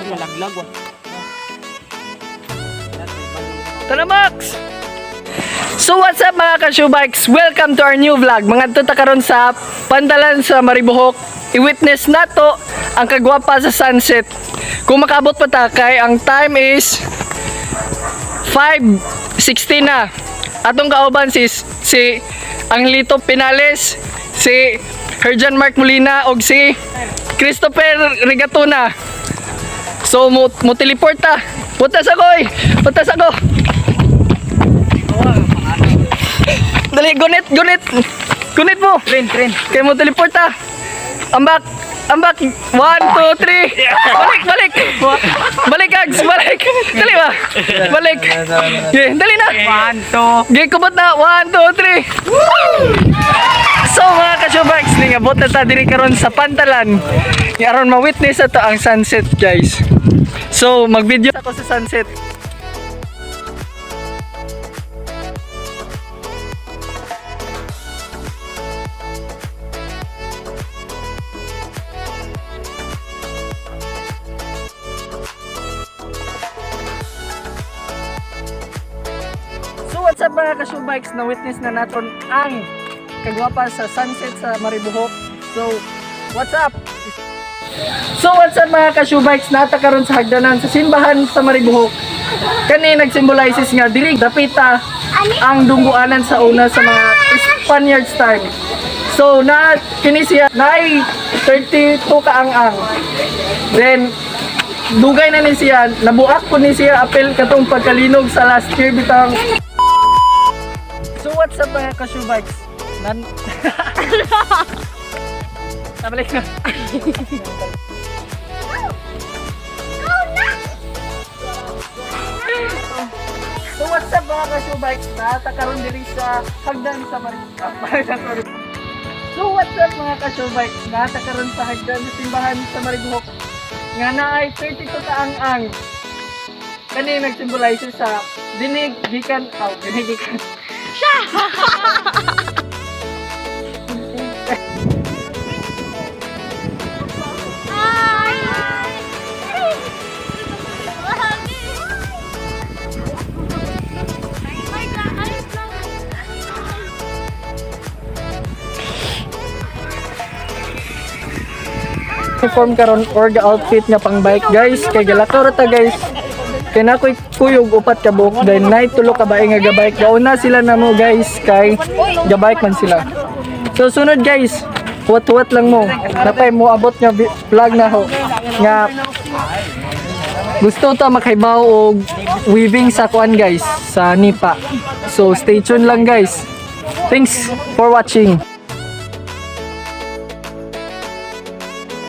Laglag. Nalaglag wa. Tara, Max! So what's up, mga ka-shoebikes? Welcome to our new vlog. Mga ta karon sa Pandalan sa Maribojoc. I-witness nato ang kagwapa sa sunset. Kung makaabot pa ta kay ang time is 5:16 na. Atong kauban si Angelito Pinales, si Herjan Mark Molina og si Christopher Rigatuna. So mo teleport ta. Punta sa koy. Punta sa ko. Dali, gunit, gunit. Gunit mo. Train, train. Kaya mo teleport ta. Ambak. Ambak. One, two, three. Balik, balik. Balik, Ags. Balik. Dali ba? Balik. Okay, dali na. One, two. Okay, kubot na. One, two, three. So mga ka-showbikes, ningabot na ta diri karon sa Pantalan. Nga aron ma-witness ato ang sunset, guys. So, mag-video ako sa sunset. So what's up, mga ka-showbikes, na-witness na naton ang kagwapa sa sunset sa Maribojoc. So, what's up? So what's up, mga ka-showbikes, nata karon sa hagdanan sa simbahan sa Maribojoc. Kani nagsimbolizes nga diri dapita ang dungguanan sa una sa mga Spaniards time. So na kini siya naay 32 ka ang-ang. Then dugay na ni siya, nabuak po ni siya apel katong pagkalinog sa last year bitang. So what's up, mga ka-shoebikes? Nan Nabalik na. So what's up, mga ka-shoebikes? Nata karon diri sa hagdan sa Maribojoc. So what's up, mga ka-showbikes? Nata karon sa hagdan sa simbahan sa Maribojoc. Nga naay 32 kaang-ang. Kani nagsimbolize sa dinig gikan aw dinig gikan. Uniform karon or ga outfit nga pang bike, guys, kay galakaw ra ta, guys, kay na ko'y kuyog upat ka buok, then night tulo ka bae nga gabike. Gauna sila namo, guys, kay gabike man sila. So sunod, guys, huwat-huwat lang mo napay mo abot nga vlog na ho nga gusto ta makaibaw og weaving sa kuan, guys, sa nipa. So stay tuned lang, guys. Thanks for watching.